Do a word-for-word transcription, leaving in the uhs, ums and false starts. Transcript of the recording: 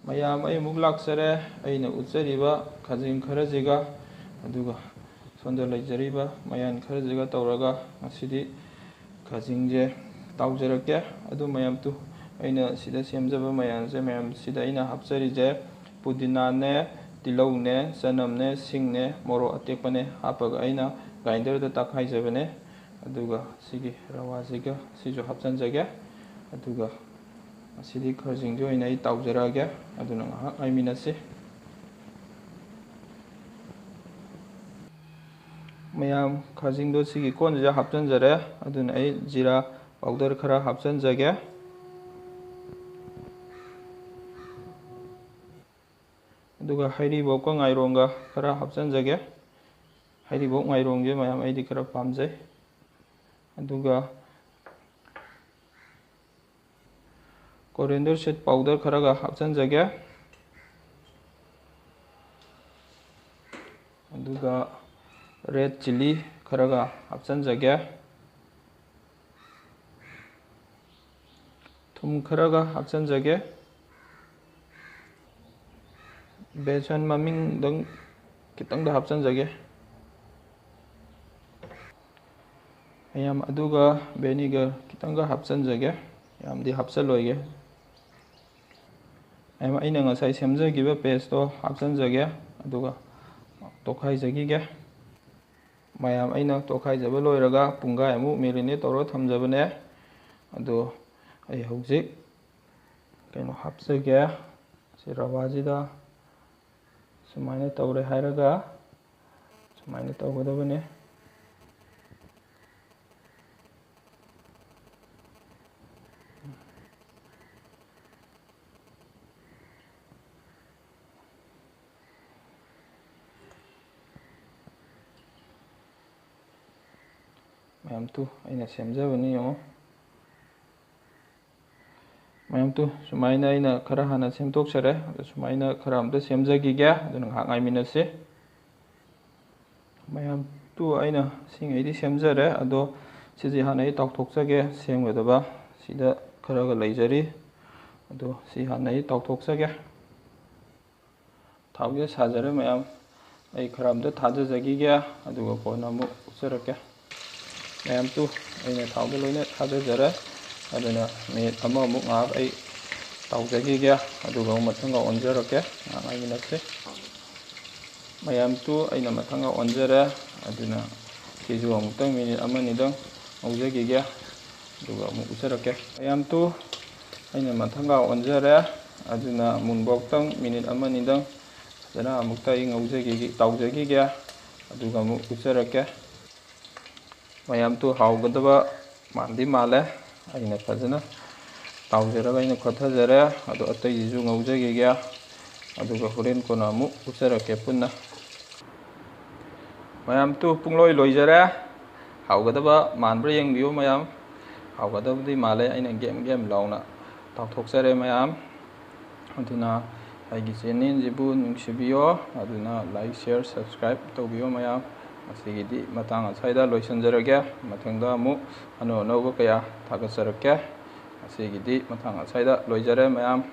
ꯃꯌꯥꯝ, ꯑꯩ ꯑꯃꯨꯛ ꯂꯥꯛꯆꯔꯦ꯫ ꯑꯩꯅ ꯎꯠꯆꯔꯤꯕ ꯈꯖꯤꯡ ꯈꯔꯁꯤꯒ, ꯑꯗꯨꯒ ꯁꯣꯝꯗ ꯂꯩꯖꯔꯤꯕ ꯃꯌꯥꯟ ꯈꯔꯁꯤꯒ ꯇꯧꯔꯒ ꯉꯁꯤꯗꯤ ꯈꯖꯤꯡꯁꯦ ꯇꯥꯎꯖꯔꯛꯀꯦ꯫ ꯑꯗꯨ ꯃꯌꯥꯝ ꯇꯨ, ꯑꯩꯅ ꯁꯤꯗ ꯁꯦꯝꯖꯕ ꯃꯌꯥꯝꯁꯦ, ꯃꯌꯥꯝꯁꯤꯗ ꯑꯩꯅ ꯍꯥꯞꯆꯔꯤꯁꯦ ꯄꯨꯗꯤꯅꯥꯅꯦ, ꯇꯤꯜꯍꯧꯅꯦ, ꯆꯅꯝꯅꯦ, ꯁꯤꯡꯅꯦ, ꯃꯣꯔꯣꯛ ꯑꯇꯦꯛꯄꯅꯦ ꯍꯥꯞꯄꯒ ꯑꯩꯅ ꯒ꯭ꯔꯥꯏꯟꯗꯔꯗ ꯇꯛꯈꯥꯏꯖꯕꯅꯦ꯫ ꯑꯗꯨꯒ ꯁꯤꯒꯤ ꯔꯋꯥꯁꯤꯒ ꯁꯤꯁꯨ ꯍꯥꯞꯆꯤꯟꯖꯒꯦ꯫ ꯑꯗꯨꯒ ꯉꯁꯤꯗꯤ ꯈꯖꯤꯡꯁꯦ ꯑꯣꯏꯅ ꯑꯩ ꯇꯥꯎꯖꯔꯛꯑꯒꯦ꯫ ꯑꯗꯨꯅ ꯉꯥꯏꯍꯥꯛ ꯉꯥꯏꯃꯤꯟꯅꯁꯤ꯫ ꯃꯌꯥꯝ, ꯈꯖꯤꯡꯗꯣ ꯁꯤꯒꯤ ꯀꯣꯟꯁꯤꯗ ꯍꯥꯞꯆꯤꯟꯖꯔꯦ꯫ ꯑꯗꯨꯅ ꯑꯩ ꯖꯤꯔꯥ ꯄꯥꯎꯗꯔ ꯈꯔ ꯍꯥꯞꯆꯤꯟꯖꯒꯦ꯫ ꯑꯗꯨꯒ ꯍꯩꯔꯤꯕꯣꯞꯀ ꯉꯥꯏꯔꯣꯡꯒ ꯈꯔ ꯍꯥꯞꯆꯤꯟꯖꯒꯦ꯫ ꯍꯩꯔꯤꯕꯣꯞ ꯉꯥꯏꯔꯣꯡꯁꯦ, ꯃꯌꯥꯝ, ꯑꯩꯗꯤ ꯈꯔ ꯄꯥꯝꯖꯩ꯫ ꯑꯗꯨꯒ coriander seed powder ꯈꯔꯒ ꯍꯥꯞꯆꯤꯟꯖꯒꯦ꯫ ꯑꯗꯨꯒ red chilli ꯈꯔꯒ ꯍꯥꯞꯆꯤꯟꯖꯒꯦ꯫ ꯊꯨꯝ ꯈꯔꯒ ꯍꯥꯞꯆꯤꯟꯖꯒꯦ꯫ ꯕꯦꯁꯟ ꯃꯃꯤꯡꯗꯪ ꯈꯤꯇꯪꯗ ꯍꯥꯞꯆꯤꯟꯖꯒꯦ꯫ ꯃꯌꯥꯝ, ꯑꯗꯨꯒ vinegar ꯈꯤꯇꯪꯒ ꯍꯥꯞꯆꯤꯟꯖꯒꯦ꯫ ꯌꯥꯝꯗꯤ ꯍꯥꯞꯆꯤꯜꯂꯣꯏꯒꯦ꯫ ꯃꯌꯥꯝ, ꯑꯩꯅ ꯉꯁꯥꯏ ꯁꯦꯝꯖꯈꯤꯕ paste ꯇꯣ ꯍꯥꯞꯆꯤꯟꯖꯒꯦ꯫ ꯑꯗꯨꯒ ꯇꯣꯠꯈꯥꯏꯖꯈꯤꯒꯦ꯫ ꯃꯌꯥꯝ, ꯑꯩꯅ ꯇꯣꯠꯈꯥꯏꯖꯕ ꯂꯣꯏꯔꯒ ꯄꯨꯡꯈꯥꯏꯃꯨꯛ marinate ꯇꯧꯔꯒ ꯊꯝꯖꯕꯅꯦ꯫ ꯑꯗꯣ ꯑꯩ ꯍꯧꯖꯤꯛ ꯀꯩꯅꯣ ꯍꯥꯞꯆꯒꯦ꯫ ꯁꯤ ꯔꯋꯥꯁꯤꯗ ꯁꯨꯃꯥꯏꯅ ꯇꯧꯔꯦ ꯍꯥꯏꯔꯒ ꯁꯨꯃꯥꯏꯅ ꯇꯧꯒꯗꯕꯅꯦ꯫ ꯃꯌꯥꯝ ꯇꯨ, ꯑꯩꯅ ꯁꯦꯝꯖꯕꯅꯤ, ꯌꯦꯡꯉꯣ꯫ ꯃꯌꯥꯝ ꯇꯨ, ꯁꯨꯃꯥꯏꯅ ꯑꯩꯅ ꯈꯔ ꯍꯥꯟꯅ ꯁꯦꯝꯗꯣꯛꯆꯔꯦ꯫ ꯑꯗꯣ ꯁꯨꯃꯥꯏꯅ ꯈꯔ ꯑꯝꯇ ꯁꯦꯝꯖꯈꯤꯒꯦ, ꯑꯗꯨꯅ ꯉꯥꯏꯍꯥꯛ ꯉꯥꯏꯃꯤꯟꯅꯁꯤ꯫ ꯃꯌꯥꯝ ꯇꯨ, ꯑꯩꯅ ꯁꯤꯉꯩꯗꯤ ꯁꯦꯝꯖꯔꯦ, ꯑꯗꯣ ꯁꯤꯁꯦ ꯍꯥꯟꯅ ꯑꯩ ꯇꯥꯎꯊꯣꯛꯆꯒꯦ꯫ ꯁꯦꯝꯒꯗꯕ ꯁꯤꯗ ꯈꯔꯒ ꯂꯩꯖꯔꯤ, ꯑꯗꯣ ꯁꯤ ꯍꯥꯟꯅ ꯑꯩ ꯇꯥꯎꯊꯣꯛꯆꯒꯦ꯫ ꯊꯥꯎꯁꯦ ꯁꯥꯖꯔꯦ ꯃꯌꯥꯝ꯫ ꯑꯩ ꯈꯔ ꯑꯝꯇ ꯊꯥꯖꯖꯈꯤꯒꯦ, ꯑꯗꯨꯒ ꯀꯣꯟꯅ ꯑꯃꯨꯛ ꯎꯠꯆꯔꯛꯀꯦ꯫ ꯃꯌꯥꯝ ꯇꯨ, ꯑꯩꯅ ꯊꯥꯎꯗ ꯂꯣꯏꯅ ꯊꯥꯖꯖꯔꯦ꯫ ꯑꯗꯨꯅ ꯃꯤꯅꯤꯠ ꯑꯃꯃꯨꯛ ꯉꯥꯏꯍꯥꯛ ꯑꯩ ꯇꯥꯎꯖꯈꯤꯒꯦ, ꯑꯗꯨꯒ ꯑꯃꯨꯛ ꯃꯊꯪꯒ ꯑꯣꯟꯖꯔꯛꯀꯦ꯫ ꯉꯥꯏꯍꯥꯛ ꯉꯥꯏꯃꯤꯟꯅꯁꯤ꯫ ꯃꯌꯥꯝ ꯇꯨ, ꯑꯩꯅ ꯃꯊꯪꯒ ꯑꯣꯟꯖꯔꯦ꯫ ꯑꯗꯨꯅ ꯁꯤꯁꯨ ꯑꯃꯨꯛꯇꯪ ꯃꯤꯅꯤꯠ ꯑꯃꯅꯤꯗꯪ ꯉꯧꯖꯈꯤꯒꯦ, ꯑꯗꯨꯒ ꯑꯃꯨꯛ ꯎꯠꯆꯔꯛꯀꯦ꯫ ꯃꯌꯥꯝ ꯇꯨ, ꯑꯩꯅ ꯃꯊꯪꯒ ꯑꯣꯟꯖꯔꯦ꯫ ꯑꯗꯨꯅ ꯃꯨꯟꯕꯣꯛꯇꯪ ꯃꯤꯅꯤꯠ ꯑꯃꯅꯤꯗꯪ ꯐꯖꯅ ꯑꯃꯨꯛꯇ ꯑꯩ ꯉꯧꯖꯈꯤꯒꯦ, ꯇꯥꯎꯖꯈꯤꯒꯦ, ꯑꯗꯨꯒ ꯑꯃꯨꯛ ꯎꯠꯆꯔꯛꯀꯦ꯫ ꯃꯌꯥꯝ ꯇꯨ, ꯍꯥꯎꯒꯗꯕ ꯃꯥꯟꯗꯤ ꯃꯥꯜꯂꯦ꯫ ꯑꯩꯅ ꯐꯖꯅ ꯇꯥꯎꯖꯔꯒ ꯑꯩꯅ ꯈꯣꯠꯊꯖꯔꯦ꯫ ꯑꯗꯣ ꯑꯇꯩꯁꯤꯁꯨ ꯉꯧꯖꯈꯤꯒꯦ, ꯑꯗꯨꯒ ꯍꯣꯔꯦꯟ ꯀꯣꯟꯅ ꯑꯃꯨꯛ ꯎꯠꯆꯔꯛꯀꯦ ꯄꯨꯟꯅ꯫ ꯃꯌꯥꯝ ꯇꯨ, ꯄꯨꯡꯂꯣꯏ ꯂꯣꯏꯖꯔꯦ꯫ ꯍꯥꯎꯒꯗꯕ ꯃꯥꯟꯕ꯭ꯔꯥ ꯌꯦꯡꯕꯤꯌꯨ ꯃꯌꯥꯝ꯫ ꯍꯥꯎꯒꯗꯕꯗꯤ ꯃꯥꯜꯂꯦ, ꯑꯩꯅ ꯒꯦꯝ ꯒꯦꯝ ꯂꯥꯎꯅ ꯇꯥꯎꯊꯣꯛꯆꯔꯦ ꯃꯌꯥꯝ꯫ ꯑꯗꯨꯅ ꯑꯩꯒꯤ ꯆꯦꯅꯦꯜꯁꯤꯕꯨ ꯅꯨꯡꯁꯤꯕꯤꯌꯣ꯫ ꯑꯗꯨꯅ like, share, subscribe ꯇꯧꯕꯤꯌꯣ ꯃꯌꯥꯝ꯫ ꯉꯁꯤꯒꯤꯗꯤ ꯃꯇꯥꯡ ꯑꯁ꯭ꯋꯥꯏꯗ ꯂꯣꯏꯁꯤꯟꯖꯔꯒꯦ꯫ ꯃꯊꯪꯗ ꯑꯃꯨꯛ ꯑꯅꯧ ꯑꯅꯧꯕ ꯀꯌꯥ ꯊꯥꯒꯠꯆꯔꯛꯀꯦ꯫ ꯉꯁꯤꯒꯤꯗꯤ ꯃꯇꯥꯡ ꯑꯁ꯭ꯋꯥꯏꯗ ꯂꯣꯏꯖꯔꯦ ꯃꯌꯥꯝ꯫